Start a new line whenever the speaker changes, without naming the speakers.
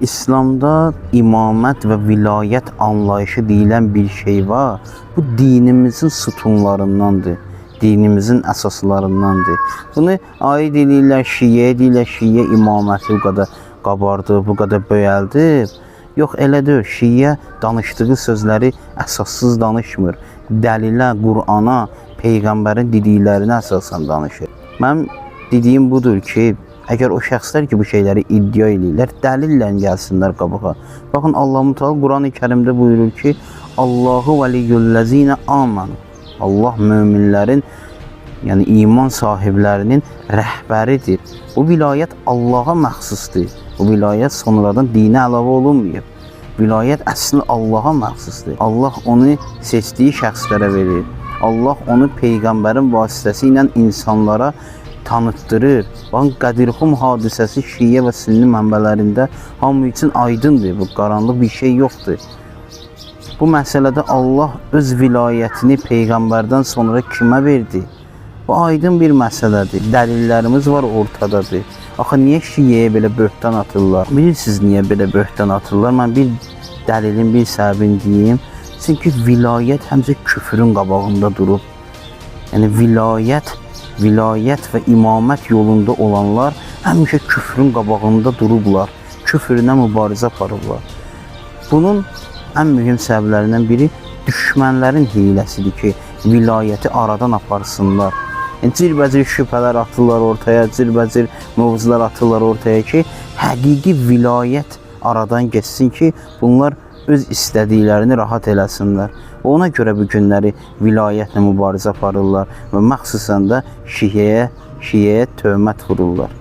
İslamda imamət və vilayət anlayışı deyilən bir şey var. Bu dinimizin sütunlarındandır. Dinimizin əsaslarındandır. Bunu aid eləyirlər şiəyə, deyirlər şiə imaməti bu qədər qabardı, bu qədər böyəldi. Yox, elə deyil. Şiə danışdığı sözləri əsassız danışmır. Dəlilə, Qurana, peyğəmbərin dediklərinə əsasən danışır. Mənim dediyim budur ki, əgər o şəxslər ki bu şeyləri iddia eləyirlər, dəlillə gəlsinlər qabağa. Baxın Allah Teala Qurani-Kərimdə buyurur ki, Allahu veliyyullezine amanu. Allah möminlərin, yəni iman sahiblərinin rəhbəridir. Bu vilayət Allaha məxsusdur. Bu vilayət sonradan dinə əlavə olunmayıb. Vilayət əsli Allaha məxsusdur. Allah onu seçdiyi şəxslərə verir. Allah onu peyğəmbərin vasitəsi ilə insanlara tanıtdırır. Baxın Qədirxum hadisəsi şiə və sünni mənbələrində hamı üçün aydındır. Bu qaranlıq bir şey yoxdur. Bu məsələdə Allah öz vilayətini peyğəmbərdən sonra kimə verdi? Bu aydın bir məsələdir. Dəlillərimiz var ortadadır. Axı niyə şiəyə belə böhtan atırlar? Bilirsiniz niyə belə böhtan atırlar? Mən bir dəlilin, bir səbəbini deyim. Çünki vilayət həmişə küfrün qabağında durub. Yəni vilayət və imamət yolunda olanlar həmişə küfrün qabağında durublar. Küfrlə mübarizə aparıblar. Bunun ən mühüm səbəblərindən biri düşmənlərin hiyləsidir ki, vilayəti aradan aparsınlar. Yəni cürbəcür şübhələr atırlar ortaya, cürbəcür mövzular atırlar ortaya ki, həqiqi vilayət aradan getsin ki, bunlar öz istədiklərini rahat eləsinlər. Ona görə bu günləri vilayətlə mübarizə aparırlar və məxsusən də şiəyə töhmət vururlar.